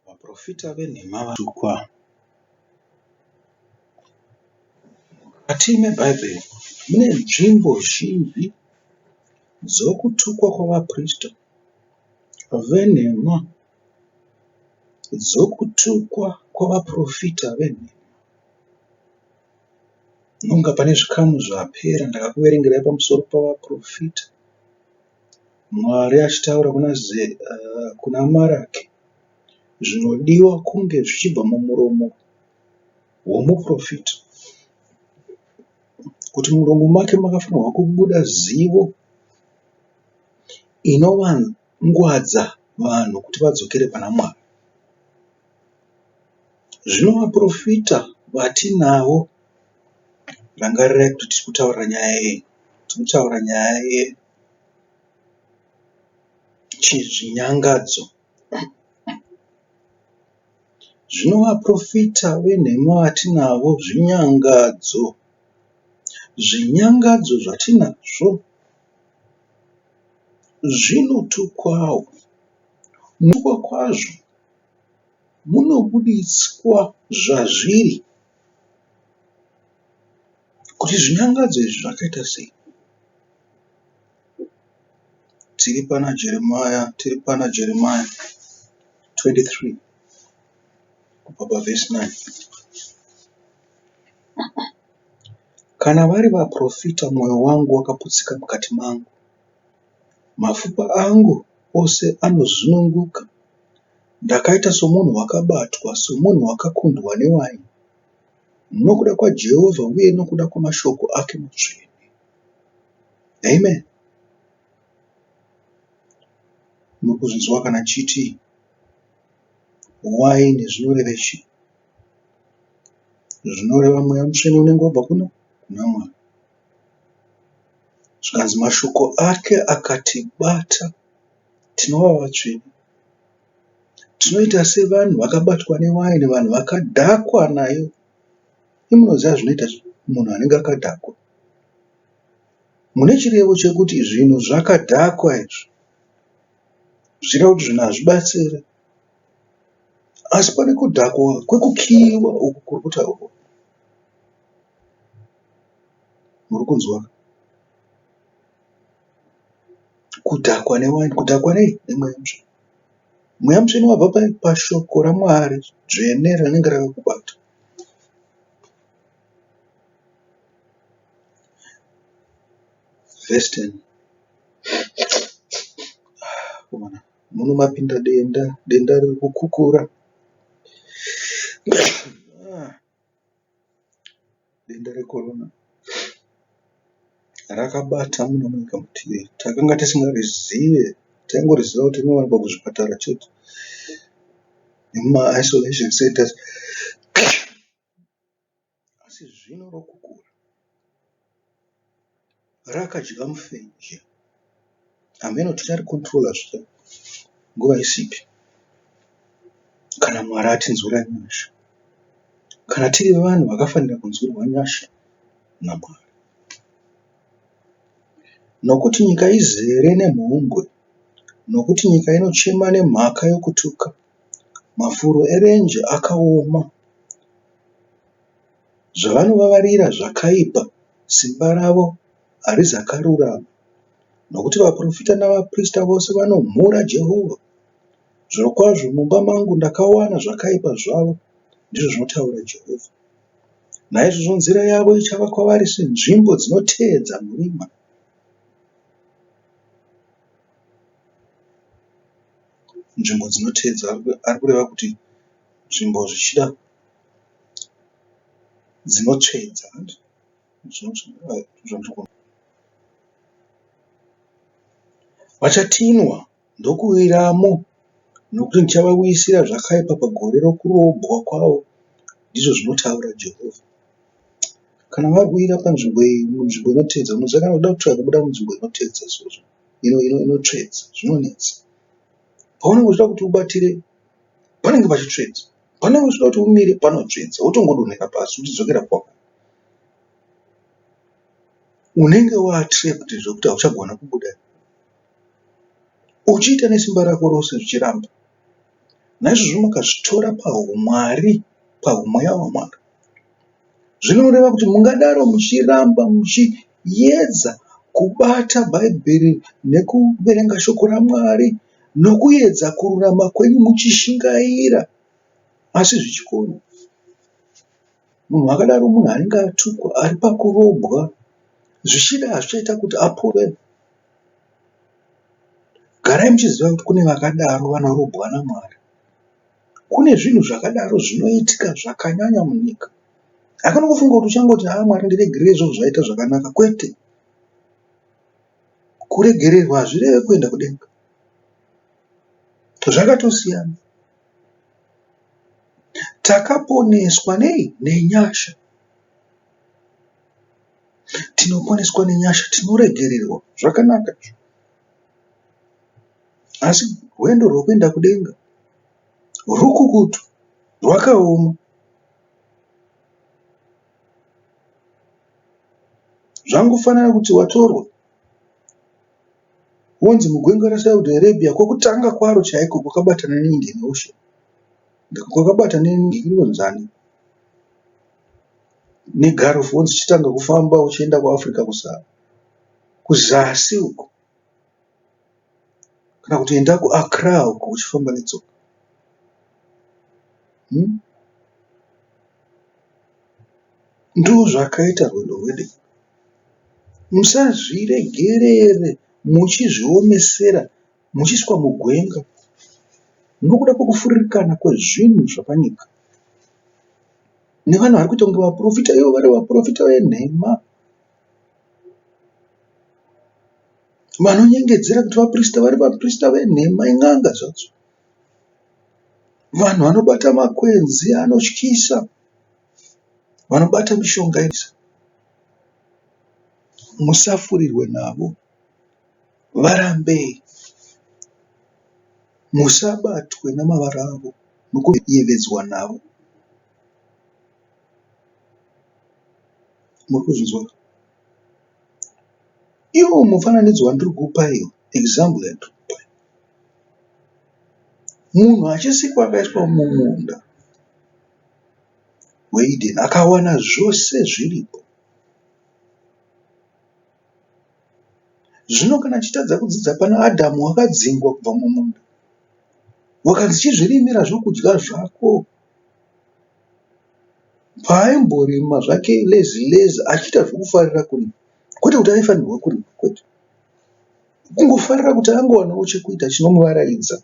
Vaporofita venhema vatukwa. Mukati meBhaibheri mune nzvimbo zhinji dzokutukwa kwavaprista venhema, dzokutukwa kwavaporofita venhema. Nonga pane zvikamu zvapera ndakakuverengerai pamusoro pavaporofita. Mwari achitaura kuna, Ze, kuna Maraki zvinodiwa kunge zvichibva mumuromo womuprofita. Kuti mumuromo make makafanirwa kubuda zivo inovangwadza vanhu kuti vadzokere pana Mwari. Zvino vaprofita vatinavo, rangarirai kuti tiri kutaura nyaya yei? Tiri kutaura nyaya yechizvinyangadzo. Zvino vaprofita venhema vatinavo zvinyangadzo. Zvinyangadzo zvatinazvo zvinotukwawo. Kutukwa kwazvo munobuditswa zvazviri kuti zvinyangadzo izvi zvakaita sei. Tiri pana Jeremiah, tiri pana Jeremiah 23 kubva pavhesi 9. Kana vari vaprofita, mwoyo wangu wakaputsika mukati mangu. Mafupa angu ose anozununguka. Ndakaita somunhu wakabatwa, somunhu wakakundwa newaini, nokuda kwaJehovha uye nokuda kwamashoko ake matsvene. Amen. Muri kuzvinzwa kana chiti waini zvinoreve chii? Zvinoreva mweya mutsvene unenge wabva kuna kuna Mwari. Zvikanzi mashoko ake akatibata tinova vatsvene. Tinoita sevanhu vakabatwa newaini, vanhu vakadhakwa nayo. Imi munoziva zvinoita munhu anenge akadhakwa. Mune chirevo chekuti zvinhu zvakadhakwa izvi. Zvichireva kuti zvinhu hazvibatsiri. Asi pane kudhakwa kwekukiyiwa uku kuri kutaurwa. Muri kunzwa? Kudhakwa newaini. Kudhakwa nei? Nemweya mutsvene. Mweya mutsvene wabva pai? Pashoko raMwari dzvene rinenge rakakubata. Verse 10. Komana, muno mapinda denda, denda riri kukukura. Denda rekorona rakabata muno munyika matiri. Takanga tisingarizive, taingoriziva kuti rinowanikwa kuzvipatara chete nemumaisolation centres. Asi zvino rokukura rakadya mufenje. Hameno ticharicontroller zve nguva isipi kana Mwari atinzwira nyasha. Kana tiri vanhu vakafanira kunzwirwa nyasha naMwari. Nokuti nyika izere nemhombwe, nokuti nyika inochema nemhaka yokutuka. Mafuro erenje akaoma, zvavanovavarira zvakaipa, simba ravo harizakarurama. Nokuti vaprofita navaprista vose vanomhura Jehovha. Zvirokwazvo mumba mangu ndakawana zvakaipa zvavo, ndizvo zvinotaura Jehovha. Naizvozvo nzira yavo ichava kwavari senzvimbo dzinoteedza murima. Nzvimbo dzinoteedza ari kureva kuti nzvimbo zvichida dzinotsvedza. Vachatinwa ndokuwiramo nokuti ndichavauyisira zvakaipa pagore rokurobwa kwavo, ndizvo zvinotaura Jehovha. Kana vawira panzvimbo iyi, munzvimbo inoteedza, unoziva kana uchida kutsvaga kubuda munzvimbo inoteedza so inotsvedza, zvinonetsa. Paunenge uchida kuti ubatire panenge pachitsvedza, paunenge uchida kuti umire panotsvedza, wotongodonhera pasi uchidzokera kwako. Unenge watrapped zvekuti hauchagona kubuda. Uchiita nesimba rako rose zvichiramba. Naizvozvo makazvitora pahumwari, pahumweya waMwari. Zvinoreva kuti mungadaro muchiramba muchiedza kubata Bhaibheri nekuverenga shoko raMwari nokuedza kururama kwenyu muchishingaira asi zvichikona. Munhu akadaro munhu anenge atukwa ari pakurobwa zvichida hazvichaita kuti apore. Garai muchiziva kuti kune vakadaro vanorobwa naMwari. Kune zvinhu zvakadaro zvinoitika zvakanyanya munyika. Hakuna kufunga kuti uchangoti haa Mwari ndiregerere izvozvo zvaita zvakanaka. Kwete. Kuregererwa hazvireve kuenda kudenga. Zvakatosiyana. Takaponeswa nei? Nenyasha. Tinoponeswa nenyasha, tinoregererwa. Zvakanaka izvo. Asi rwendo rwekuenda kudenga rukukutu, rwakaoma. Zvangofanana kuti watorwa wonzi mugwenga reSaudi Arabia kwekutanga kwaro chaiko kwakabatana neIndian Ocean, kwakabatana neinonzani neGulf wonzi chitanga kufamba uchienda kuAfrica kuzasi uko. Kana kuti enda kuAccra uko uchifamba netsoka. Hmm? Ndozvakaita rwendo rwedenga. Musazviregerere muchizviomesera muchiiswa mugwenga nokuda kwekufuririkana kwezvinhu zvapanyika nevanhu vari kuita kunge vaprofita ivo vari vaprofita venhema. Vanonyengedzera kuti vaprista vari vaprista venhema in'anga zvadzo. Vanhu vanobata makwenzi anotyisa. Vanobata mishonga. Musafurirwe navo. Varambei. Musabatwe namavara avo nokuyevedzwa navo. Muri kuzvinzwa? Iwo mufananidzo wandiri kukupai iwo, example yandiri kukupai. Munhu achisikwa akaiswa mumunda weEden akawana zvose zviripo. Zvino kana achitadza kudzidza pana Adhamu wakadzingwa kubva mumunda. Wakanzi chizvirimira zvokudya zvako. Paaimborima zvake lazy lazy achiita zvekufarira kurima kwete kuti aifanirwa kurima kwete. Kungofarira kuti angowanawo chekuita chinomuvaraidza.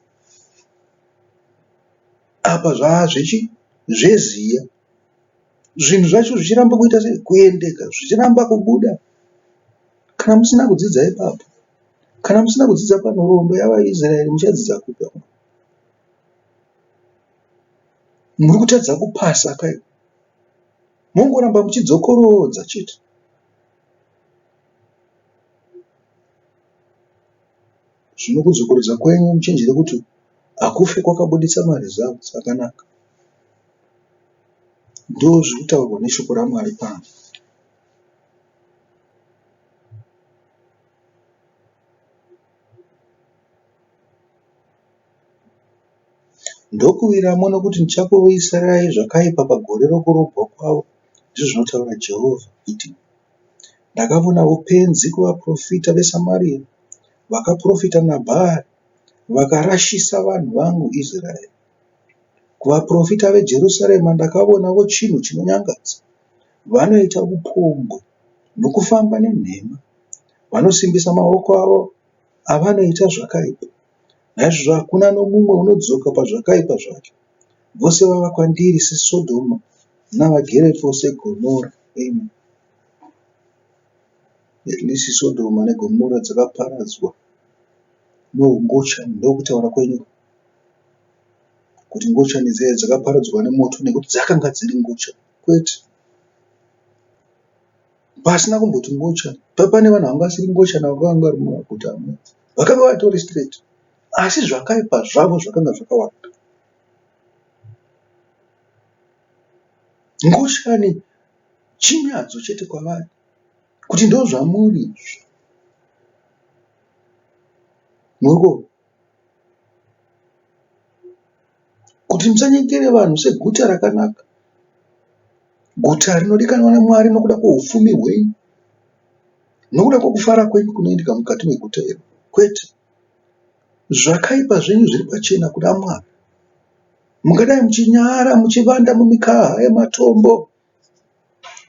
Apa zvaazvechi zveziya. Zvinhu zvacho zvichiramba kuita sei kuendeka zvichiramba kubuda. Kana musina kudzidza ipapo, kana musina kudzidza panhoroondo yavaIsraeri muchadzidza kupi? Muri kutadza kupasa kai mongoramba muchidzokorodza chete. Zvino kudzokorodza kwenyu muchenjere kuti hakufe kwakabuditsa maresults akanaka. Ndozviri kutaurwa neshoko raMwari pano. Ndokuwiramo nokuti ndichakuuyisirai zvakaipa pagore rokurobwa kwavo, ndizvo zvinotaura Jehovha. Iti, Ndakavona upenzi kuvaprofita veSamaria, vakaprofita naBhaari, vakarashisa vanhu vangu Israeri. Kuvaprofita veJerusarema ndakavonavo chinhu chinonyangadza, vanoita upombwe nokufamba nenhema, vanosimbisa maoko avo avanoita zvakaipa. Naizvozvo hakuna nomumwe unodzoka pazvakaipa zvake. Vose vava kwandiri seSodhoma navagerepo seGomora. Amen. At least Sodhoma neGomora dzakaparadzwa noungochani ndokutaura kwenyu kuti ngochani dziya dzakaparadzwa nemoto nekuti dzakanga dziri ngochani kwete. Pasina kumboti ngochani. Pane vanhu vanga vasiri ngochani vakanga vari mumaguta amwe vakanga vatori straight asi zvakaipa zvavo zvakanga zvakawanda. Ngochani chinyadzo chete kwavari kuti ndozvamuri izvi. Muri kuona? Kuti musanyengere vanhu seguta rakanaka, guta rinodikanwa naMwari nokuda kwoupfumi hwenyu, nokuda kwokufara kwenyu kunoitika mukati meguta iro. Kwete. Zvakaipa zvenyu zviri pachena kuna Mwari. Mungadai muchinyara muchivanda mumikaha yematombo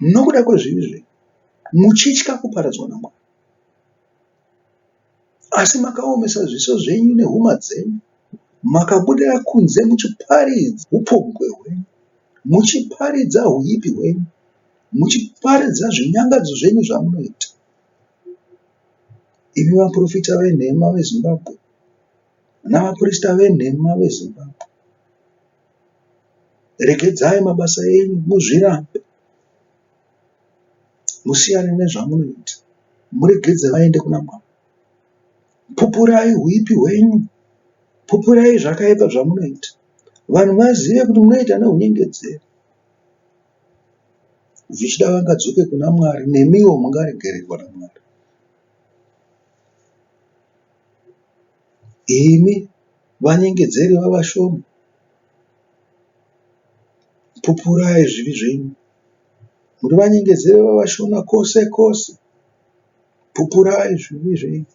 nokuda kwezvivi zvenyu, muchitya kuparadzwa naMwari. Asi makaomesa zviso zvenyu nehuma dzenyu, makabudira kunze muchiparidza upombwe hwenyu, muchiparidza huipi hwenyu, muchiparidza zvinyangadzo zvenyu zvamunoita. Imi vaprofita venhema veZimbabwe navaprista venhema veZimbabwe, regedzai mabasa enyu muzvirambe, musiyane nezvamunoita, muregedze vaende kuna Mwari. Pupurai huipi hwenyu, pupurai zvakaipa zvamunoita, vanhu vazive kuti munoita neunyengedzeri. Zvichida vangadzoke kuna Mwari nemiwo mungaregererwa naMwari. Imi vanyengedzeri vavashoma, pupurai zvivi zvenyu. Muri vanyengedzeri vavashoma kose kose, pupurai zvivi zvenyu.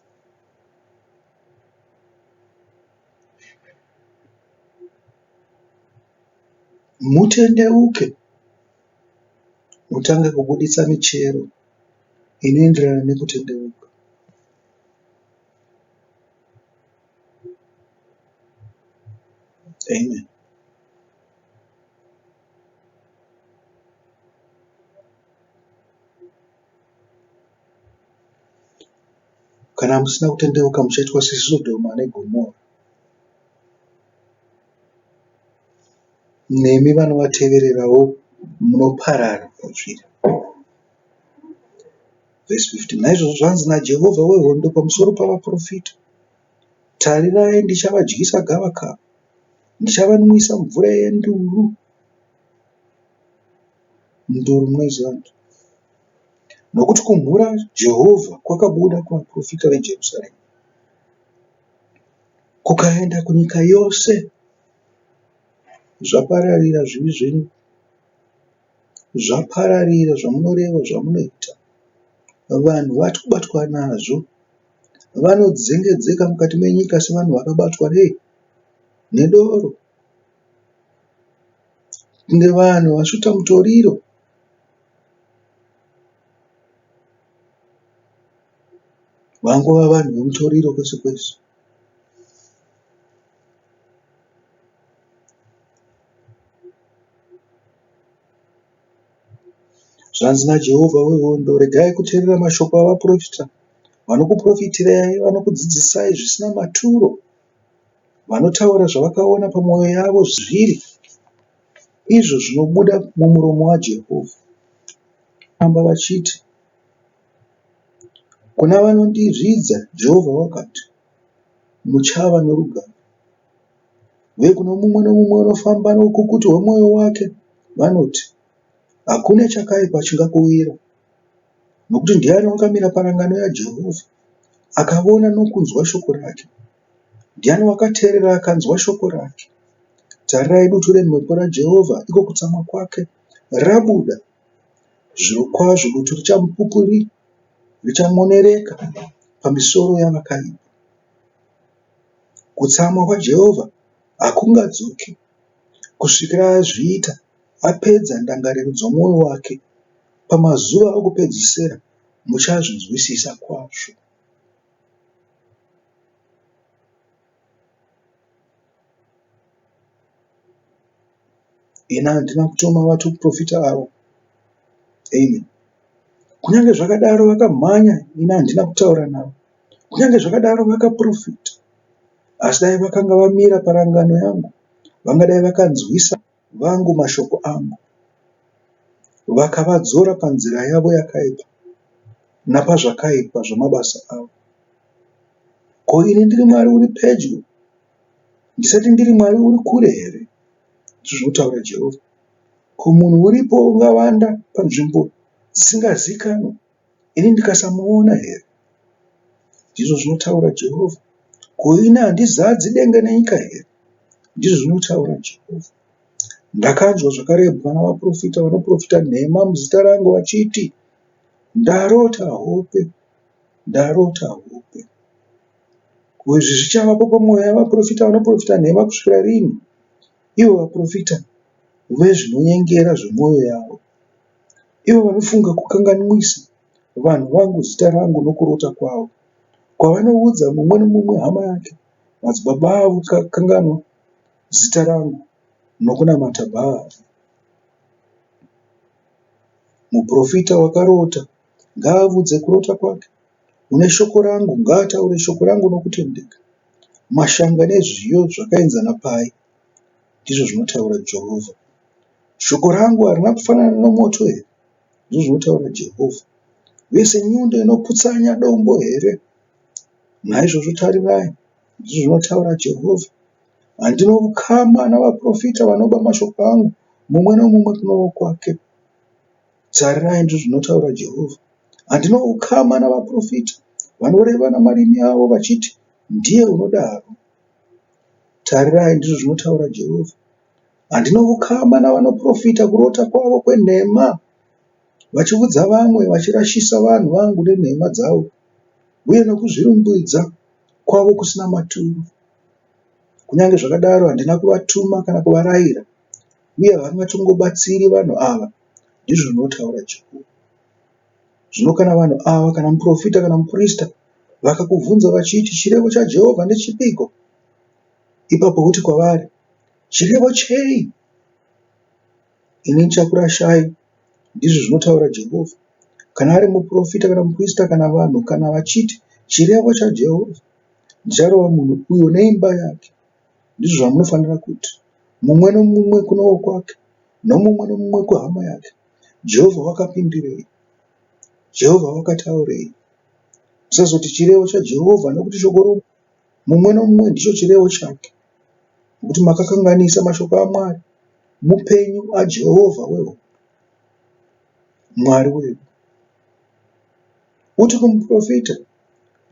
Mutendeuke mutange kubuditsa michero inoenderana nekutendeuka. Amen. Kana musina kutendeuka muchaitwa seSodhoma neGomora. Nemi vanovatevererawo munoparara pazviri. Vhesi 15 Naizvozvo zvanzi naJehovha wehondo pamusoro pavaprofita, Tarirai, ndichavadyisa gavakava, ndichavanwisa mvura yenduru. Nduru munoiziva nduru. Nokuti kumhura Jehovha kwakabuda kuvaprofita veJerusarema, kukaenda kunyika yose. Zvapararira zvivi zvenyu, zvapararira zvamunoreva, zvamunoita. Vanhu vabatwa nazvo, vanodzengedzeka mukati menyika sevanhu vakabatwa nei? Nedoro. Kunge vanhu vasvuta mutoriro. Vangova vanhu vemutoriro kwese kwese. Zvanzi naJehovha wehondo, Regai kuteerera mashoko avaprofita vanokuprofitirai, vanokudzidzisai zvisina maturo, vanotaura zvavakaona pamwoyo yavo zviri izvo zvinobuda mumuromo waJehovha. Ramba vachiti kuna vanondizvidza, Jehovha wakati, Muchava norugare. Uye kuno mumwe nomumwe unofamba noukukutu hwemwoyo wake, vanoti, Hakuna chakaipa chingakuwira, nokuti ndiani wakamira parangano yaJehovha, akavona nokunzwa shoko rake? Ndiani wakateerera akanzwa shoko rake? Tarirai dutu remhepo raJehovha, iko kutsamwa kwake, rabuda. Zvirokwazvo dutu richamupupuri richamonereka pamisoro yavakaipa. Kutsamwa kwaJehovha hakungadzoki kusvikira azviita apedza ndangariro dzomwoyo wake. Pamazuva okupedzisira muchazvinzwisisa kwazvo. Ini handina kutuma vaprofita ava. Amen. Kunyange zvakadaro vakamhanya, ini handina kutaura navo. Kunyange zvakadaro vakaprofita. Asi dai vakanga vamira parangano yangu, vangadai vakanzwisa vangu mashoko angu, vakavadzora panzira yavo yakaipa napazvakaipa zvamabasa avo. Ko ini ndiri Mwari uri pedyo, ndisati ndiri Mwari uri kure here? Ndizvo zvinotaura Jehovha. Ko munhu uripo ungavanda panzvimbo dzisingazikanwi, ini ndikasamuona here? Ndizvo zvinotaura Jehovha. Ko ini handizadzi denga nenyika here? Ndizvo zvinotaura Jehovha. Ndakanzwa zvakarebwa navaprofita vanoprofita nhema muzita rangu vachiti, Ndarota hope, ndarota hope. Ko izvi zvichavapo pamwoyo yavaprofita vanoprofita nhema kusvikira rini? Ivo vaprofita vezvinonyengera zvemwoyo yavo. Ivo vanofunga kukanganwisa vanhu vangu zita rangu nokurota kwavo, kwavanoudza mumwe nomumwe hama yake, madzibaba avo kanganwa zita rangu nokunamata Bhaari. Muprofita wakarota ngaavudze kurota kwake, une shoko rangu ngaataure shoko rangu nokutendeka. Mashanga nezviyo zvakaenzana pai? Ndizvo zvinotaura Jehovha. Shoko rangu harina kufanana nomoto here? Ndizvo zvinotaura Jehovha. Uye senyundo inoputsanya dombo here? Naizvozvo tarirai, ndizvo zvinotaura Jehovha, handina ukama navaprofita vanoba mashoko angu, mumwe nomumwe kuno wokwake. Tarirai, ndizvo zvinotaura Jehovha, handina ukama navaprofita vanoreva namarimi avo vachiti, Ndiye unodaro. Tarirai, ndizvo zvinotaura Jehovha, handina ukama navanoprofita kurota kwavo kwenhema, vachiudza vamwe, vachirashisa vanhu vangu nenhema dzavo, uye nokuzvirumbidza kwavo kusina maturo. Kunyange zvakadaro handina kuvatuma kana kuvarayira, uye havangatongobatsiri vanhu ava, ndizvo zvinotaura Jehovha. Zvino kana vanhu ava, kana muprofita kana muprista, vakakubvunza vachiti, Chirevo chaJehovha ndechipiko? Ipapo uti kwavari, Chirevo chei? Ini ndichakurashai, ndizvo zvinotaura Jehovha. Kana ari muprofita kana muprista kana vanhu, kana vachiti, Chirevo chaJehovha, ndicharova munhu uyo neimba yake. Ndizvo zvamunofanira kuti, mumwe nomumwe kuno wokwake, nomumwe nomumwe kuhama yake. Jehovha wakapindirei? Jehovha wakataurei? Musazoti chirevo chaJehovha, nokuti shoko romumwe nomumwe ndicho chirevo chake. Nokuti makakanganisa mashoko aMwari mupenyu aJehovha wehondo, Mwari wedu. Uti kumuprofita,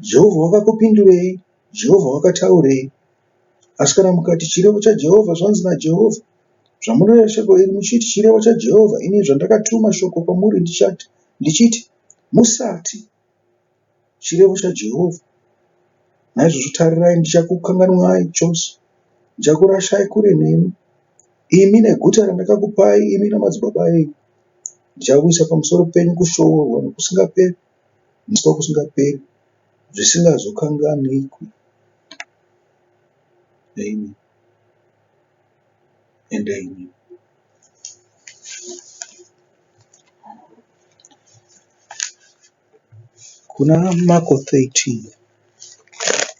Jehovha wakakupindurei? Jehovha wakataurei? Asi kana mukati, Chirevo chaJehovha, zvanzi naJehovha, zvamunoreva shoko iri muchiti, Chirevo chaJehovha, ini zvandakatuma shoko kwamuri ndichati, ndichiti, Musati, Chirevo chaJehovha. Naizvozvo tarirai, ndichakukanganwai chose, ndichakurashai kure nemi, imi neguta randakakupai imi namadzibaba enyu. Ndichauyisa pamusoro penyu kushoorwa nokusingaperi, nokusingaperi, zvisingazokanganwikwi. Amen and amen. Kuna Marko 13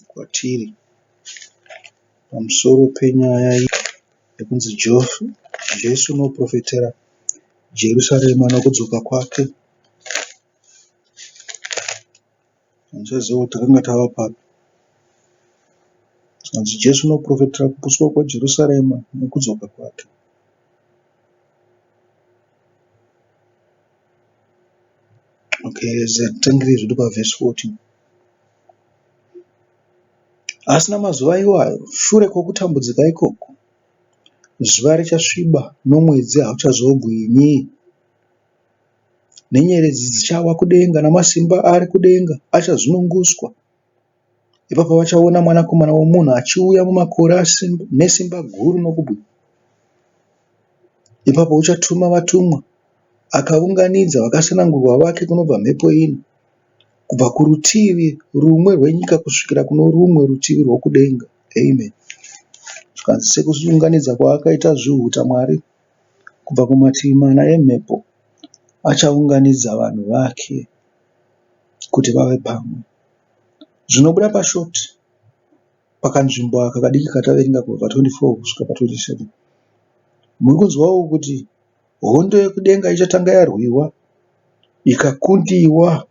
kwatiri pamusoro penyaya yekunzi Jesu unoprofetera Jerusarema nokudzoka kwake. Handichaziva kuti takanga tava papi. Zvikanzi Jesu unoprofetera kuputswa kweJerusarema nekudzoka kwake. Okay, tangirei zvedu pavhesi 14. Asi namazuva iwayo, shure kwokutambudzika ikoko, zuva richasviba nomwedzi hauchazobwinyi, nenyeredzi dzichawa kudenga, namasimba ari kudenga achazununguswa. Ipapo vachaona Mwanakomana womunhu achiuya mumakore nesimba guru nokubwinya. Ipapo uchatuma vatumwa akaunganidza vakasanangurwa vake kunobva mhepo ina, kubva kurutivi rumwe rwenyika kusvikira kuno rumwe rutivi rwokudenga. Amen. Zvikanzi sekuunganidza kwaakaita zvihuta Mwari kubva kumativi mana emhepo, achaunganidza vanhu vake kuti vave pamwe. Zvinobuda pashoti pakanzvimbo aka kadiki kataverenga kubva pa 24 kusvika pa 27. Muri kunzwawo kuti hondo yekudenga ichatanga yarwiwa ikakundiwa.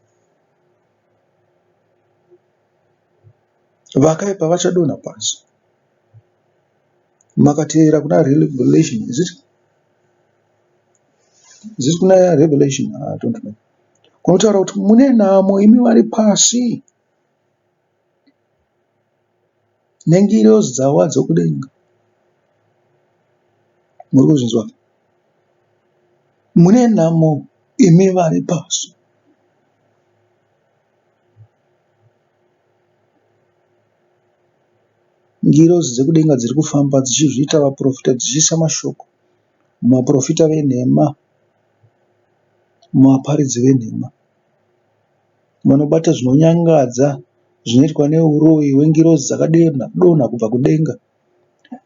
Vakaipa vachadonha pasi. Makateerera kuna Revelation, is it? Is it kuna Revelation? I don't know. Kunotaura kuti mune nhamo imi vari pasi nengirozi dzawa dzokudenga. Muri kuzvinzwa? Mune nhamo imi vari pasi. Ngirozi dzekudenga dziri kufamba dzichizviita vaprofita dzichiisa mashoko muvaprofita venhema, muvaparidzi venhema. Vanobata zvinonyangadza zvinoitwa neuroyi hwengirozi dzakadonha kubva kudenga.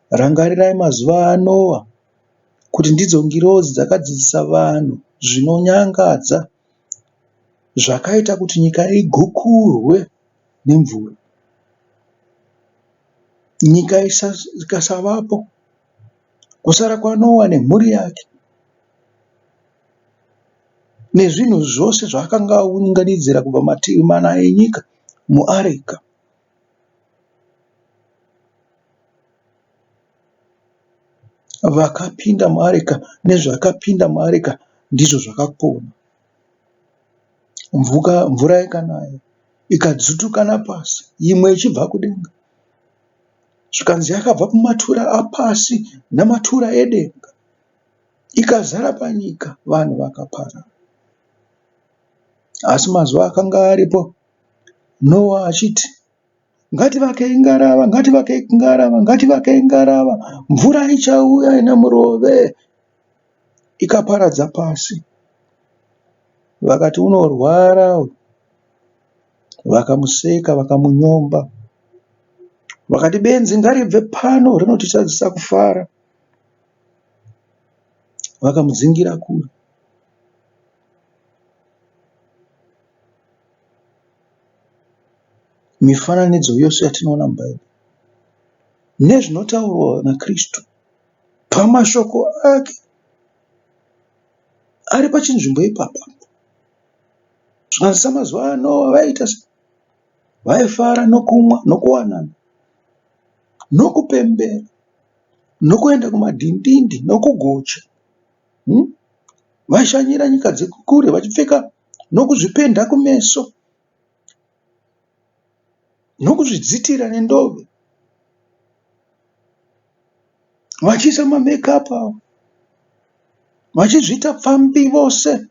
Rangarirai mazuva aNowa kuti ndidzo ngirozi dzakadzidzisa vanhu zvinonyangadza zvakaita kuti nyika igukurwe nemvura. Nyika ikasavapo kusara kwaNowa nemhuri yake nezvinhu zvose zvaakanga aunganidzira kubva mativi mana enyika muareka. Vakapinda muareka nezvakapinda muareka ndizvo zvakapona. Mvuka, mvura ikanaya ikadzutukana pasi imwe ichibva kudenga. Zvikanzi yakabva kumatura apasi namatura edenga ikazara panyika vanhu vakaparara. Asi mazuva akanga aripo Noa achiti Ngativakei ngarava, ngativakei ngarava, ngativakei ngarava. Mvura ichauya ine murove ikaparadza pasi. Vakati unorwara uyu. Vakamuseka vakamunyomba. Vakati benzi ngaribve pano rinotitadzisa kufara. Vakamudzingira kure. Mifananidzo yose yatinoona muBhaibheri nezvinotaurwa naKristu pamashoko ake ari pachinzvimbo ipapa. Zvikanzi samazuva aNoa vaiita sei? Vaifara nokumwa nokuwanana nokupembera nokuenda kumadhindindi nokugocha. Vaishanyira nyika dzekure vachipfeka nokuzvipenda kumeso nokuzvidzitira nendove vachiisa mamake-up avo vachizviita pfambi vose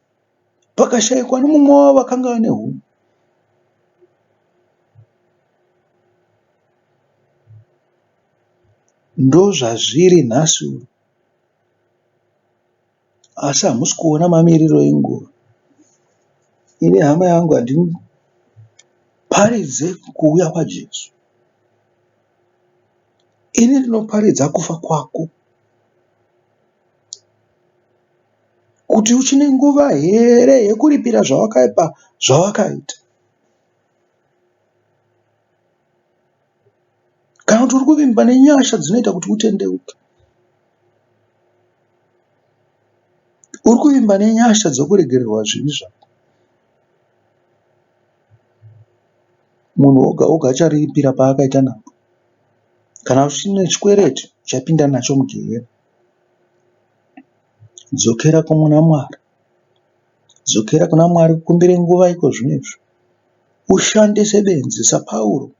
pakashaikwa nemumwe wavo akanga ane hunhu. Ndozvazviri nhasi uno asi hamusi kuona mamiriro enguva. Ini hama yangu handiparidze kuuya kwaJesu. Ini ndinoparidza kufa kwako. Kuti uchine nguva here yekuripira zvawakaipa zvawakaita. Kana kuti uri kuvimba nenyasha dzinoita kuti utendeuke. Uri kuvimba nenyasha dzekuregererwa zvivi zvako. Munhu oga oga acharipira paakaita napo. Kana uchine chikwereti uchapinda nacho mugehena. Dzokera kuna Mwari. Dzokera kuna Mwari ukumbire nguva ikozvino izvi. Ushande sebenzi saPauro.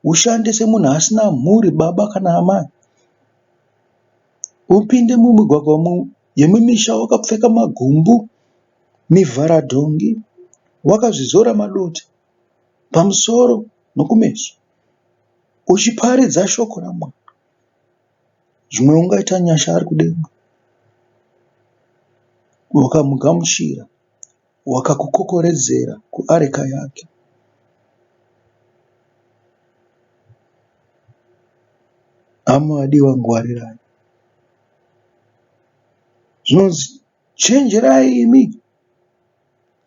Ushande semunhu asina mhuri baba kana amai. Upinde mumigwagwa yemumisha wakapfeka magumbu, mivharadhongi, wakazvizora madota pamusoro nokumeso uchiparidza shoko raMwari. Zvimwe ungaita nyasha ari kudenga ukamugamuchira wakakukokoredzera kuareka yake. Hama vadiwa ngwarirai. Zvinonzi chenjerai imi,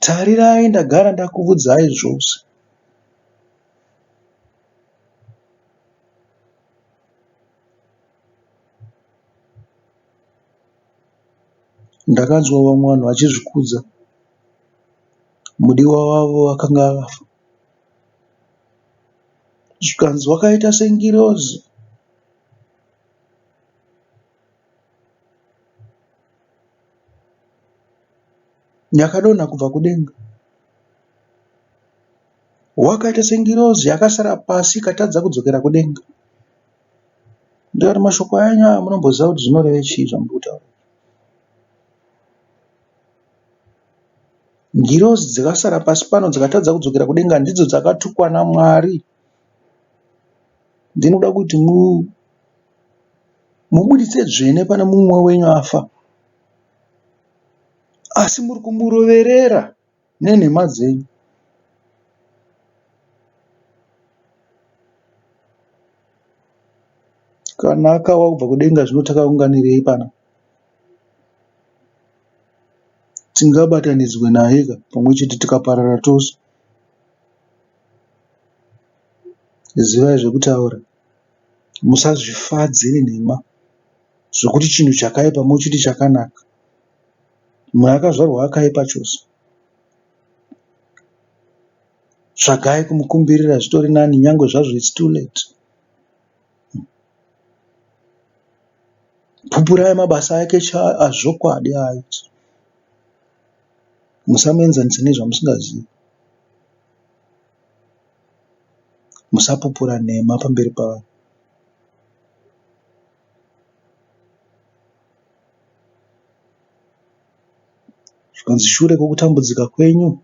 tarirai ndagara ndakuudzai zvose. Ndakanzwa vamwe vanhu vachizvikudza. Mudiwa wavo akanga afa. Zvikanzi wakaita sengirozi. Yakadonha kubva kudenga. Wakaita sengirozi yakasara pasi ikatadza kudzokera kudenga. Ndikati mashoko enyu aya munomboziva kuti zvinoreve chii zvamuri kutaura? Ngirozi dzakasara pasi pano dzakatadza kudzokera kudenga ndidzo dzakatukwa naMwari. Ndinoda kuti mubuditse dzvene pane mumwe wenyu afa. Asi muri kumuroverera nenhema dzenyu. Kana akawa kubva kudenga zvino takaunganirei pano? Tingabatanidzwe naye ka pamwe chete tikaparara tose. Zivai zvekutaura. Musazvifadze nenhema zvekuti chinhu chakaipa mochiti chakanaka. Munhu akazvarwa akaipa chose. Tsvagai kumukumbirira zvitori nani nyangwe zvazvo it's too late. Pupurai mabasa ake azvokwadi aaita. Musamuenzanise nezvamusingazivi. Musapupura nhema pamberi pavanhu. Zvikanzi shure kwokutambudzika kwenyu,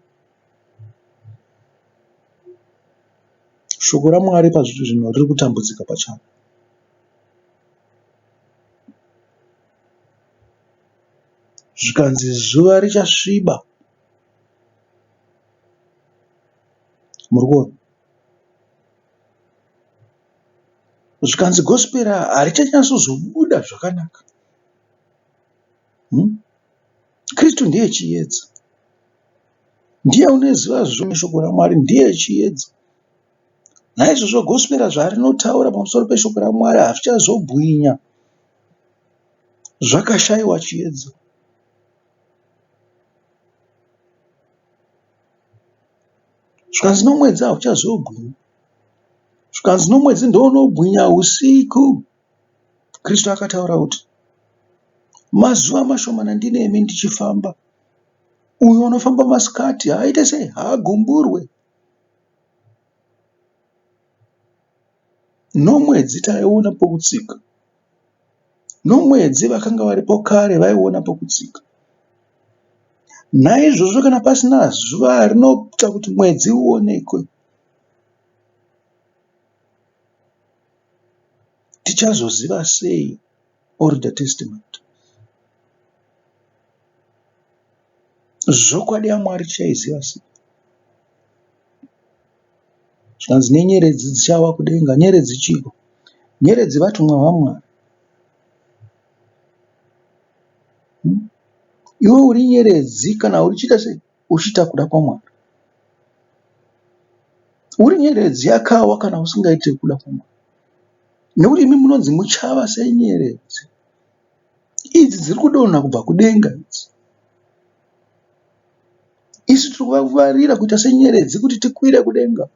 shoko raMwari pazviri zvino riri kutambudzika pacharo. Zvikanzi zuva richasviba. Muri kuona? Zvikanzi gospera harichanyatsozobuda zvakanaka. Hmm? Kristu ndiye chiedza. Ndiye unoziva zvose shoko raMwari, ndiye chiedza. Naizvozvo gospera zvarinotaura pamusoro peshoko raMwari hazvichazobwinya. Zvakashaiwa chiedza. Zvikanzi nomwedzi hauchazobwinyi. Zvikanzi nomwedzi ndounobwinya usiku. Kristu akataura kuti mazuva mashomana ndinemi ndichifamba. Uyo unofamba masikati haaite sei? Haagumburwe. Nomwedzi taiona pokutsika. Nomwedzi vakanga varipo kare vaiona pokutsika. Naizvozvo kana pasina zuva rinoita kuti mwedzi uonekwe, tichazoziva sei Old Testament? Zvokwadi yaMwari tichaiziva sei? Zvikanzi nenyeredzi dzichawa kudenga. Nyeredzi chiiko? Nyeredzi vatumwa vaMwari. Hmm? Iwe uri nyeredzi kana uchiita sei? Uchiita kuda kwaMwari. Uri nyeredzi yakawa kana usingaite kuda kwaMwari. Nekuti imi munonzi muchava senyeredzi. Idzi dziri kudonha kubva kudenga idzi. Isu tiri kuvavarira kuita senyeredzi kuti tikwire kudenga.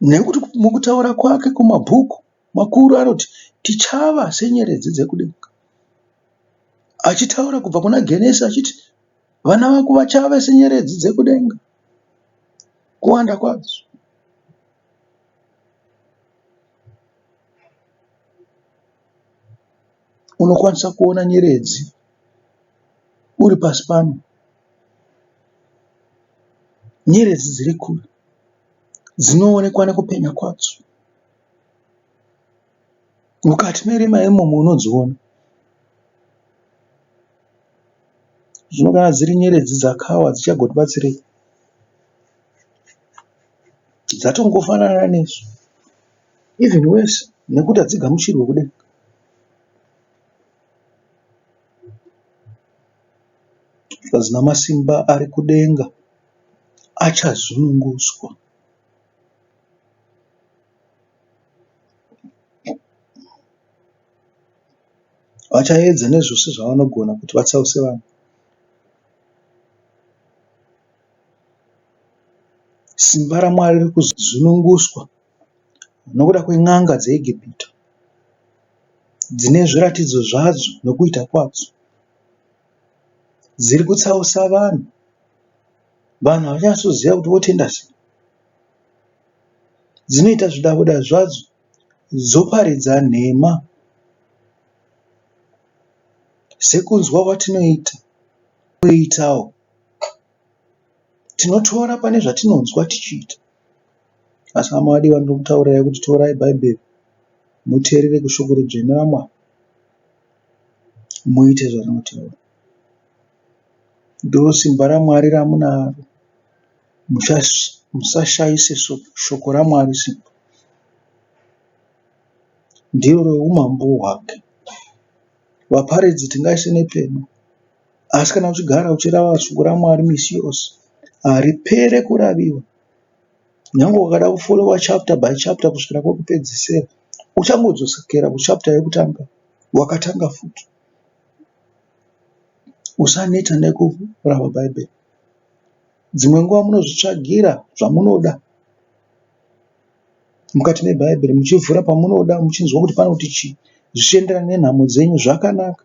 Nekuti mukutaura kwake kumabhuku makuru anoti tichava senyeredzi dzekudenga. Achitaura kubva kuna Genesi achiti vana vako vachava senyeredzi dzekudenga kuwanda kwadzo. Unokwanisa kuona nyeredzi uri pasi pano. Nyeredzi dziri kure dzinoonekwa nekupenya kwadzo. Mukati merima imomo unodziona. Zvino kana dziri nyeredzi dzakawa dzichagotibatsirei? Dzatongofanana nesu even worse nekuti hadzigamuchirwe kudenga. Zvikanzi namasimba ari kudenga achazununguswa. Vachaedza nezvose zvavanogona kuti vatsause vanhu. Simba raMwari riri kuzununguswa nokuda kwen'anga dzeEgipita dzine zviratidzo zvadzo nokuita kwadzo. Dziri kutsausa vanhu. Vanhu havanyatsoziva kuti votenda sei. Dzinoita zvidabuda zvadzo. dzoparidza nhema sekunzwa kwatinoita kuitawo. Tinotora pane zvatinonzwa tichiita. Asi hama vadiwa ndinokutaurirai kuti torai Bhaibheri muteerere kushoko ridzvene raMwari muite zvarinotaura. Ndosimba raMwari ramunaro. Musashaise shoko raMwari simba. Ndiro reumambo hwake. Vaparidzi tingaise nepedu asi kana uchigara uchirava shoko raMwari misi yose haripere kuraviwa. Nyangwe ukada kufollower chapter by chapter kusvikira kwekupedzisira uchangodzokera kuchapter yekutanga wakatanga futi. Usaneta nekurava bhaibheri. Dzimwe nguva munozvitsvagira zvamunoda mukati mebhaibheri muchivhura pamunoda muchinzwa kuti panoti chii zvichienderana nenhamo dzenyu zvakanaka.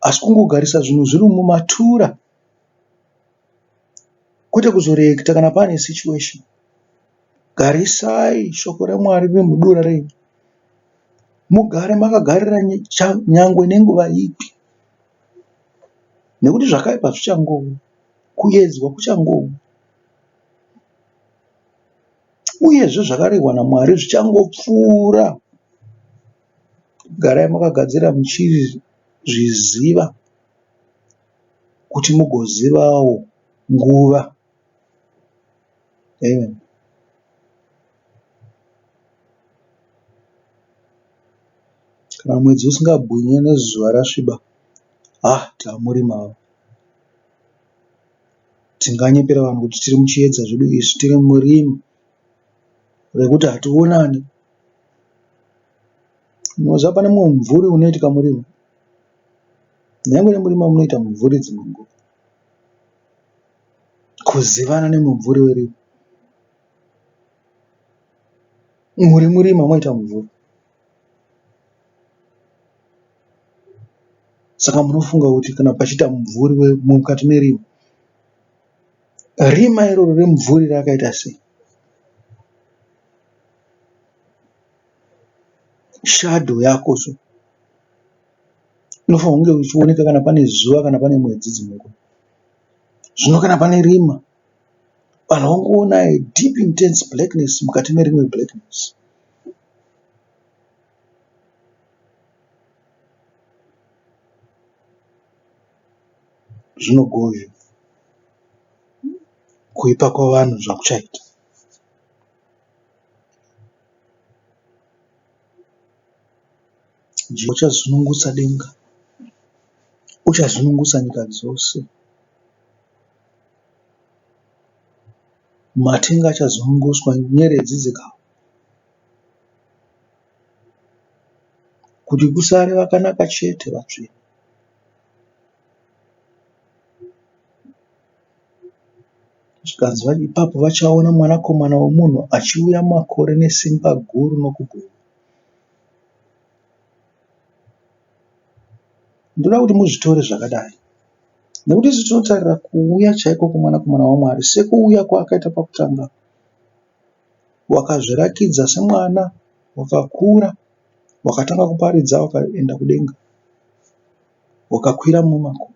Asi kungogarisa zvinhu zviri mumatura kwete kuzoreactor kana pane situation. Garisai shoko raMwari riri mudura renyu. Mugare makagarira nyangwe nenguva ipi nekuti zvakaipa zvichangouya, kuyedzwa kuchangouya uyezve zvakarehwa naMwari zvichangopfuura. Garai makagadzira muchizviziva kuti mugozivawo nguva. Amen. Kana mwedzi usingabwinye nezuva rasviba, haa tamurima ava. Tinganyepera vanhu kuti tiri muchiedza zvedu isu tiri murima rekuti hationani. Unoziva pane mumwe mumvuri unoitika murima. Nyangwe nemurima munoita mumvuri dzimwe nguva. Kuzivana nemumvuri werima. Muri murima moita mumvuri. Saka munofunga kuti kana pachiita mumvuri mukati merima, rima iroro remumvuri rakaita sei? Shadow yako so inofanirwa kunge ichioneka kana pane zuva kana pane mwedzi dzimwe nguva. Zvino kana pane rima vanhu vongoona a deep intense blackness mukati merimwe blackness. Zvinogozha kuipa kwavanhu zvakuchaita. Uchazunungusa denga, uchazunungusa nyika dzose. Matenga achazunguswa nyeredzi dzikawa kuti kusare vakanaka chete vatsvene. Zvikanzi ipapo vachaona mwanakomana womunhu achiuya mumakore nesimba guru nokubwinya. Ndoda kuti muzvitore zvakadai nekuti isu tinotarira kuuya chaiko kwemwanakomana waMwari sekuuya kwaakaita pakutanga. Wakazvirakidza semwana wakakura wakatanga kuparidza wakaenda kudenga wakakwira mumakore.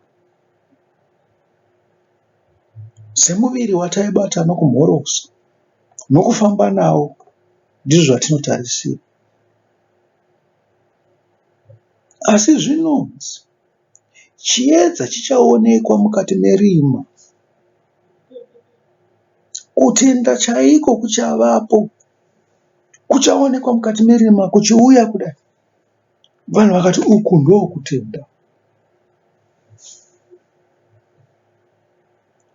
Semuviri wataibata nokumhorosa nokufamba nawo ndizvo zvatinotarisira. Asi zvinonzi chiedza chichaonekwa mukati merima. Kutenda chaiko kuchavapo kuchaonekwa mukati merima kuchiuya kudai. Vanhu vakati uku ndokutenda.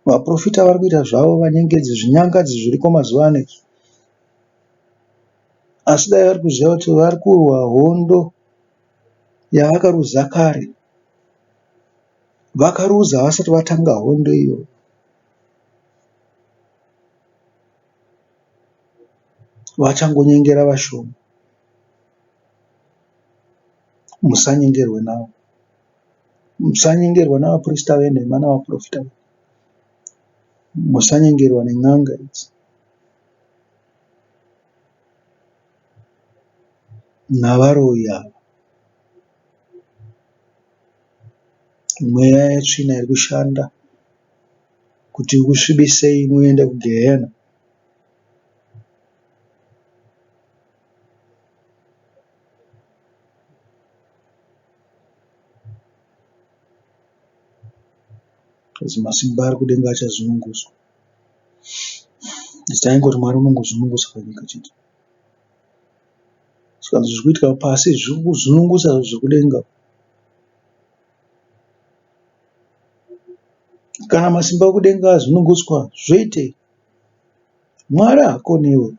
Vaporofita vari kuita zvavo vanyengedzi zvinyangadzi zviriko mazuva ano izvi. Asi dai vari kuziva kuti vari kurwa hondo yavakaruza kare. Vakaruza vasati vatanga hondo iyoyo. Vachangonyengera vashoma. Musanyengerwe navo. Musanyengerwa navaprista venhema navaprofita. Musanyengerwa nen'anga idzi. Navaroyi ava. Mweya yetsvina iri kushanda kuti ikusvibisei muende kugehena. Masimba ari kudenga achazununguswa. Taingoti Mwari unongozunungusa panyika chete. Saka zviri kuitika pasi zviri kuzunungusa zvekudenga. Kana masimba ekudenga azununguswa zvoitei? Mwari haakoniwe.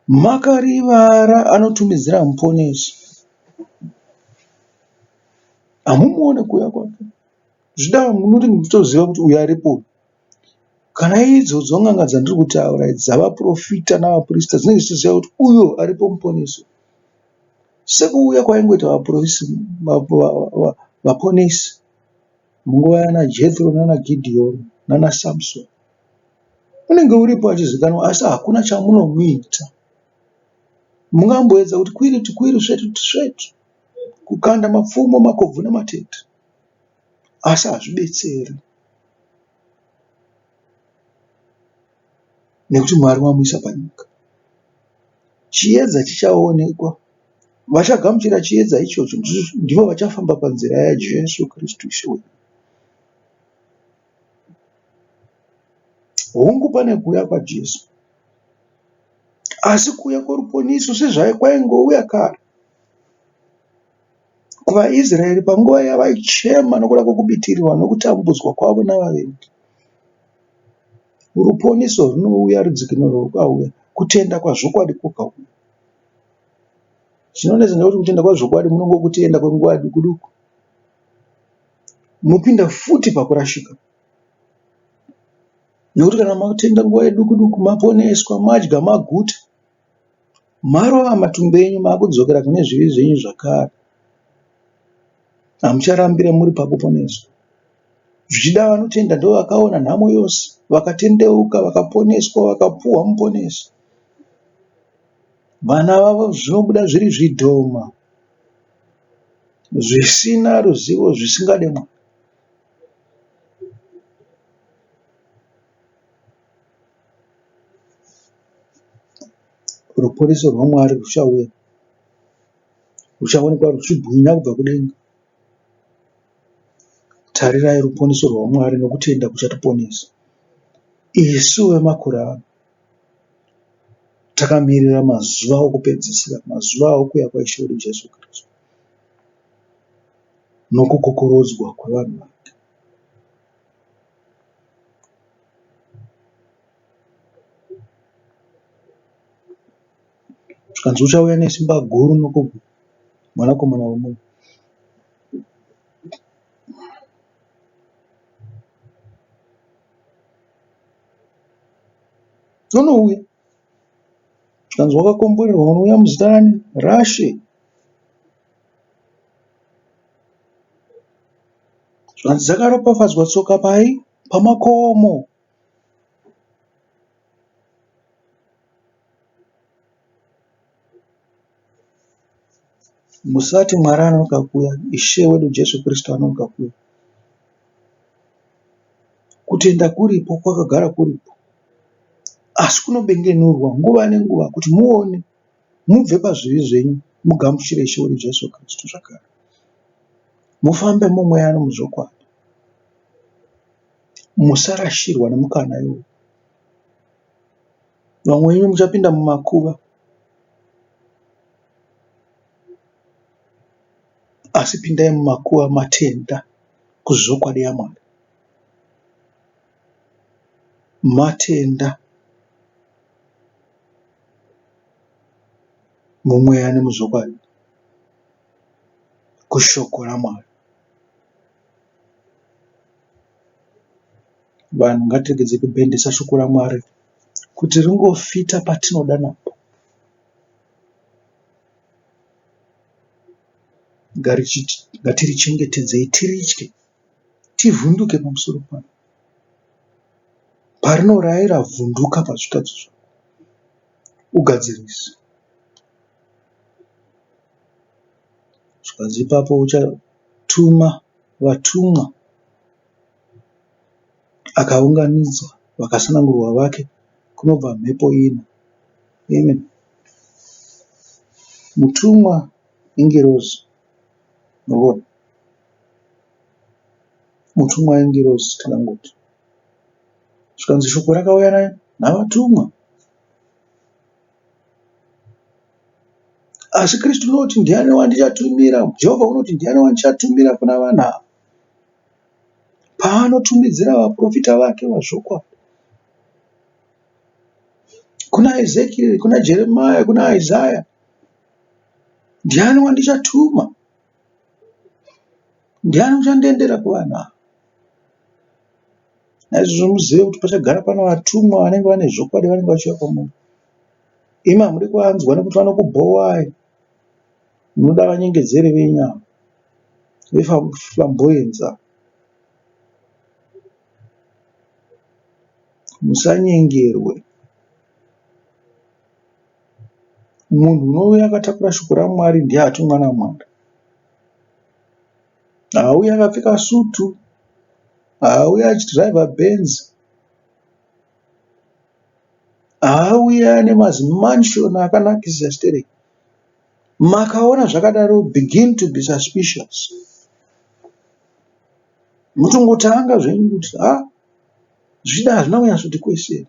Makarivara anotumidzira muponesi. Hamumuone kuuya kwake. Zvida munoti muchitoziva kuti uyu aripo uyu. Kana idzodzo n'anga dzandiri kutaura idzi dzavaprofita navaprista dzinenge dzichiziva kuti uyo aripo muponesi. Sekuuya kwaingoita vaponesi munguva yana Jethro nana Gideon nana Samson. Unenge uripo achizikanwa asi hakuna chamunomuita. Mungamboedza kuti kwiri kwiri svetu svetu kukanda mapfumo makobvu nematete asi hazvibetseri. Nekuti Mwari wamuisa panyika. Chiedza chichaonekwa. Vachagamuchira chiedza ichocho ndivo vachafamba panzira yaJesu Kristu Ishe wedu. Hongu pane kuuya kwaJesu. Asi kuuya kweruponiso sezvakwaingouya kare. KuvaIsraeri panguva yavaichema nokuda kwokubitirirwa nokutambudzwa kwavo navavengi. Ruponiso runouya, rudzikinuro rukauya, kutenda kwazvokwadi kukauya. Chinonetsa ndechekuti kutenda kwazvokwadi munongokutenda kwenguva duku duku mopinda futi pakurashika. Nekuti kana matenda nguva duku duku maponeswa, madya maguta, Marova matumbu enyu makudzokera kune zvivi zvenyu zvakare. Hamucharambire muri pakuponeswa. Zvichida vanotenda ndovakaona nhamo yose, vakatendeuka, vakaponeswa, vakapuhwa muponesi. Vana vavo zvinobuda zviri zvidhoma zvisina ruzivo zvisingade Mwari. Ruponeso rwaMwari ruchauya. Ruchaonekwa ruchibwinya kubva kudenga. Tarirai ruponeso rwaMwari nokutenda kuchatiponesa. Isu vemakore ano takamirira mazuva okupedzisira, mazuva okuuya kwaIshe wedu Jesu Kristu nokukokorodzwa kwevanhu vake. Zvikanzi uchauya nesimba guru nokubwinya mwanakomana wemunhu. Unouya. Zvikanzi wakakomborerwa unouya muzita rani? Rashe. Zvikanzi dzakaropafadzwa tsoka pai? Pamakomo. Musati Mwari anonoka kuuya, Ishe wedu Jesu Kristu anonoka kuuya. Kutenda kuripo, kwakagara kuripo, asi kunobengenurwa nguva nenguva kuti muone, mubve pazvivi zvenyu, mugamuchire Ishe wedu Jesu Kristu zvakare. Mufambe mumweya nomuzvokwadi. Musarashirwa nemukana iwoyu. Vamwe venyu muchapinda mumakuva asi pindai mumakuva matenda kuzvokwadi yaMwari. Matenda mumweya nemuzvokwadi kushoko raMwari. Vanhu ngatiregedze kubhendesa shoko raMwari kuti ringofita patinoda napo. Ngatirichengetedzei tiritye tivhunduke pamusoro paro. Parinoraira vhunduka pazvitadzo zvako ugadzirise. Zvikanzi ipapo uchatuma vatumwa akaunganidza vakasanangurwa vake kunobva mhepo ina. Amen. Mutumwa ingirozi. Murikuona? Mutumwa ingirozi tingangoti. Zvikanzi shoko rakauya navatumwa. Asi Kristu unoti ndiani wandichatumira? Jehovha unoti ndiani wandichatumira kuna vanhu ava? Paanotumidzira vaprofita vake vazvokwadi kuna Ezekieri, kuna Jeremiah, kuna Isaya, ndiani wandichatuma? Ndiani uchandiendera kuvanhu ava? Naizvozvo muzive kuti pachagara pane vatumwa vanenge vane zvokwadi vanenge vachiuya kwamuri. Imi hamudi kuvanzwa nekuti vanokubhowai. Munoda vanyengedzeri venyu ava veflamboyance ava. Musanyengerwe. Munhu unouya akatakura shoko raMwari ndiye atumwa naMwari. Haauyi akapfeka sutu, haauyi achidhiraivha Benz, haauyi ane mazimansion akanakisisa stereki. Makaona zvakadaro begin to be suspicious. Motongotanga zvenyu kuti ha zvichida hazvina kunyatsoti kwesere.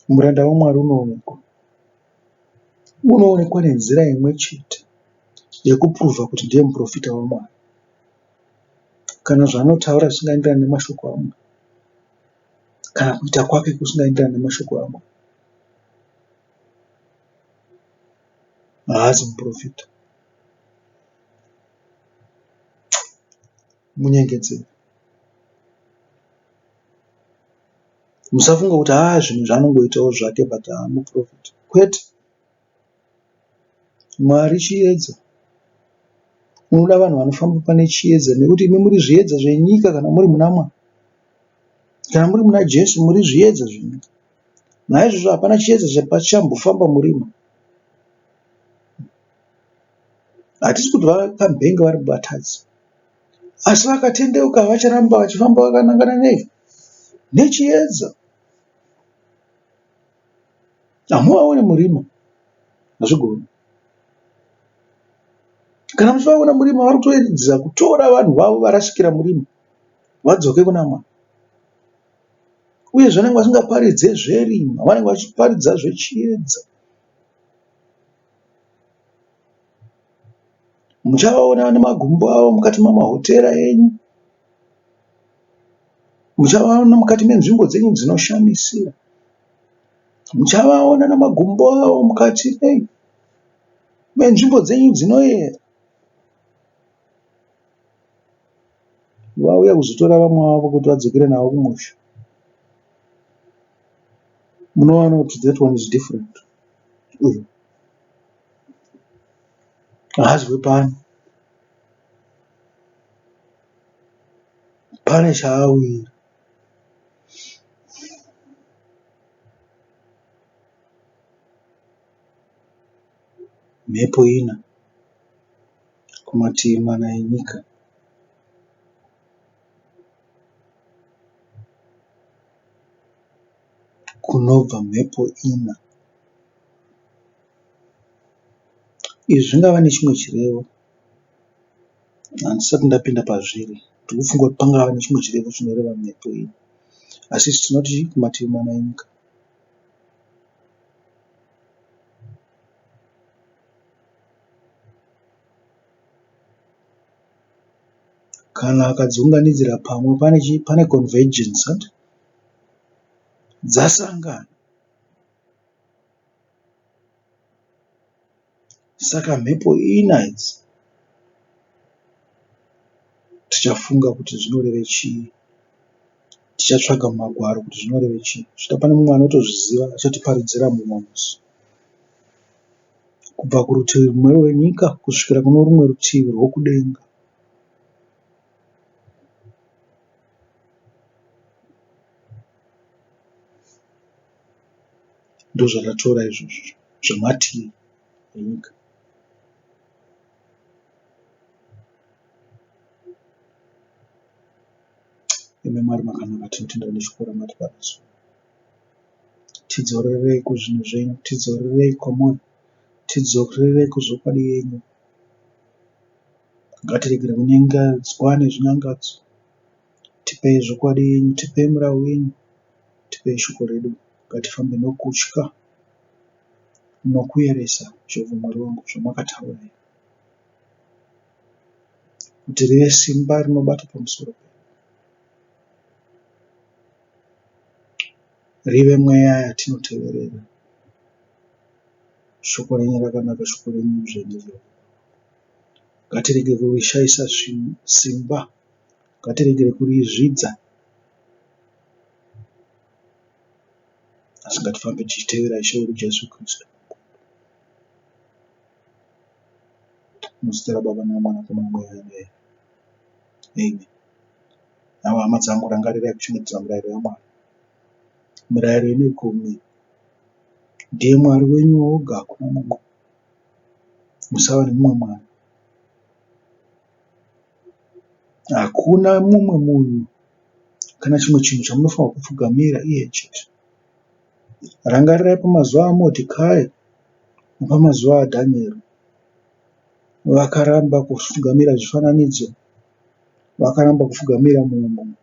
Muranda waMwari unoonekwa. Unoonekwa nenzira imwe chete yekupuruvha kuti ndiye muporofita waMwari. Kana zvaanotaura zvisingaenderani nemashoko aMwari. Kana kuita kwake kusingaenderani nemashoko aMwari. Haasi muporofita. Munyengedzeri. Musafunga kuti haa zvinhu zvaanongoitawo zvake but haa muporofita. Kwete. Mwari chiedza. Unoda vanhu vanofamba pane chiedza nekuti imi muri zviedza zvenyika kana muri muna Mwari. Kana muri muna Jesu muri zviedza zvenyika. Naizvozvo hapana chiedza chambofamba murima. Hatisi kuti vakambenge vari vatadzi. Asi vakatendeuka vacharamba vachifamba vakanangana nei? Nechiedza. Hamuvaone murima. Hazvigoni. Kana muchivaona murima vari kutoedza kutora vanhu vavo varasikira murima vadzoke kuna Mwari. Uye vanenge vasingaparidze zverima, vanenge vachiparidza zvechiedza. Muchavaona nemagumbo avo mukati memahotera enyu. Muchavaona mukati menzvimbo dzenyu dzinoshamisira. Muchavaona namagumbo avo mukati menzvimbo dzenyu dzinoyera. Vauya kuzotora vamwe vavo kuti vadzokere navo kumusha. Munoona kuti that one is different. Uyu haazi wepano. Pane chaauyira. Mhepo ina kumativi mana enyika. Kunobva mhepo ina. Izvi zvingava nechimwe chirevo. Handisati ndapinda pazviri. Ndiri kufunga kuti pangava nechimwe chirevo chinoreva mhepo iyi. Asi isu tinoti chii? Kumativi mana enyika. Kana akadziunganidzira pamwe pane chii? Pane convergence hanti? Dzasangana. Saka mhepo ina idzi tichafunga kuti zvinoreve chii. Tichatsvaga mumagwaro kuti zvinoreve chii. Zvichida pane mumwe anotozviziva achatiparidzira mumwe musi. Kubva kurutivi rumwe rwenyika kusvikira kune rumwe rutivi rwokudenga. Ndozvatatora izvozvo zvemativi enyika. Imi Mwari makanaka, tinotenda neshoko ramatipa nhasi. Tidzorerei kuzvinhu zvenyu, tidzorerei kwamuri, tidzorerei kuzvokwadi yenyu. Ngatiregere kunyengedzwa nezvinyangadzo. Tipei zvokwadi yenyu, tipei murau yenyu, tipei shoko redu. Ngatifambe nokutya nokuyeresa Jehovha Mwari wangu zvamakataura kuti rive simba rinobata pamusoro pedu. Rive mweya yatinoteverera. Shoko renyu rakanaka, shoko renyu idzvene Jehovha. Ngatirege kurishaisa simba, ngatiregere kurizvidza, asi ngatifambe tichitevera Ishe wedu Jesu Kristu. Muzita raBaba naMwanakomana Mweya Anoera. Amen. Hama hama dzangu, rangarirai kuchengetedza murayiro yaMwari. Mirayiro ine gumi ndiye Mwari wenyu woga, hakuna mumwe. Musava nemumwe Mwari. Hakuna mumwe munhu kana chimwe chinhu chamunofanirwa kupfugamira iye chete. Rangarirai pamazuva aMordecai nepamazuva aDanieri. Vakaramba kupfugamira zvifananidzo, vakaramba kupfugamira mumwe munhu.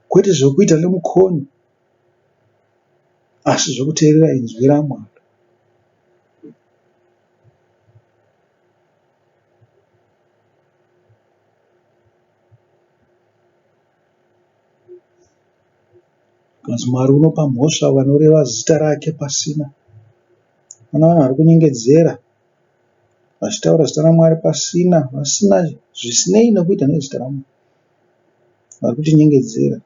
Kwete zvekuita nemukono asi zvekuteerera inzwi raMwari. Zvikanzi Mwari unopa mhosva vanoreva zita rake pasina. Pane vanhu vari kunyengedzera vachitaura zita raMwari pasina vasina zvisinei nekuita nezita raMwari. Vari kutinyengedzera.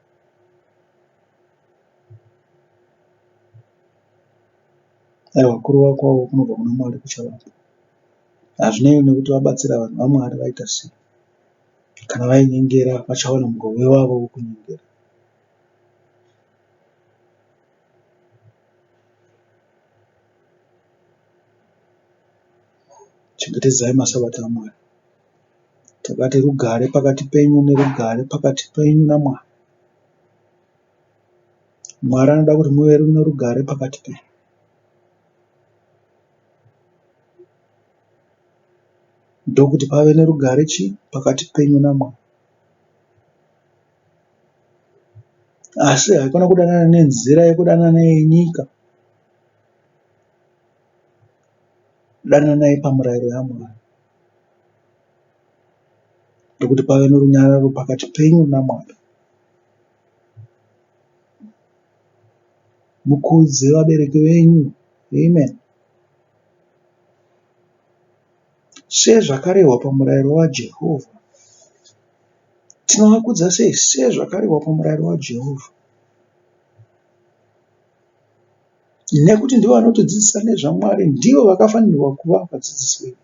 Aiwa kurova kwavo kunobva kuna Mwari kuchavapo. Hazvinei nekuti vabatsira vanhu vaMwari vaita sei. Kana vainyengera vachawana mugove wavo wekunyengera. Chengetedzai masabata aMwari. Takati rugare pakati penyu nerugare pakati penyu naMwari. Mwari anoda kuti muve nerugare pakati penyu. Ndokuti pave nerugare chii pakati penyu naMwari. Asi haikona kudanana nenzira yekudanana yenyika. Dananai pamurayiro yaMwari. Ndokuti pave nerunyararo pakati penyu naMwari. Mukudze vabereki venyu. Amen. Sezvakarehwa pamurayiro waJehovha. Tinovakudza sei? Sezvakarehwa pamurayiro waJehovha. Nekuti ndivo vanotidzidzisa nezvaMwari, ndivo vakafanirwa kuva vadzidzisi vedu.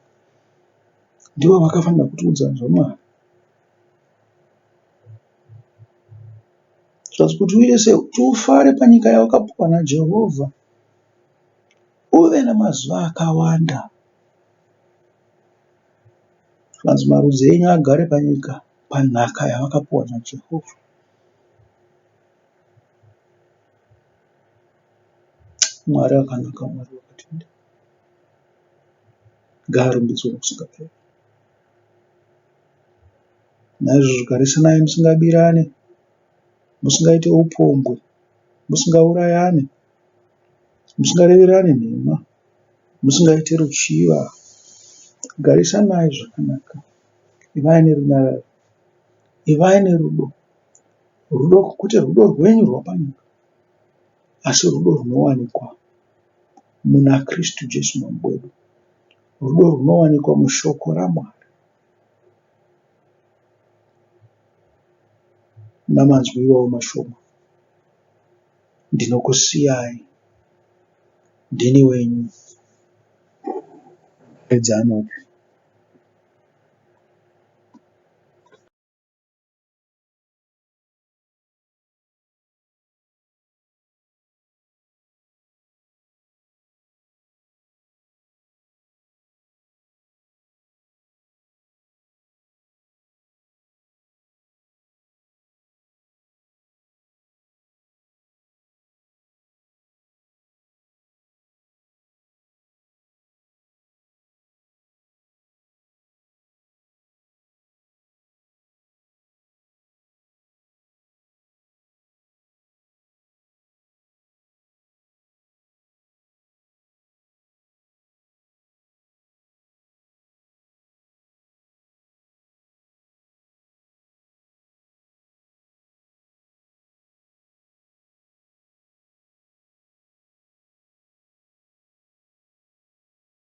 Ndivo vakafanira kutiudza zvaMwari. Zvanzi kuti uite sei? Kuti ufare panyika yawakapiwa naJehovha. Uve namazuva akawanda. Zvikanzi marudzi enyu agare panyika panhaka yavakapiwa naJehovha. Mwari akanaka, Mwari wakatendeka. Ngaarumbidzwe nokusingaperi. Naizvozvo garisanai musingabirane, musingaite upombwe, musingaurayane, musingareverane nhema, musingaite ruchiva. Garisanai zvakanaka, ivai nerunyararo, ivai nerudo. Rudo kwete rudo rwenyu rwapanyika, asi rudo runowanikwa muna Kristu Jesu Mambo wedu. Rudo runowanikwa mushoko raMwari. Namanzwi iwawo mashoma ndinokusiyai ndini wenyu Edza anoti.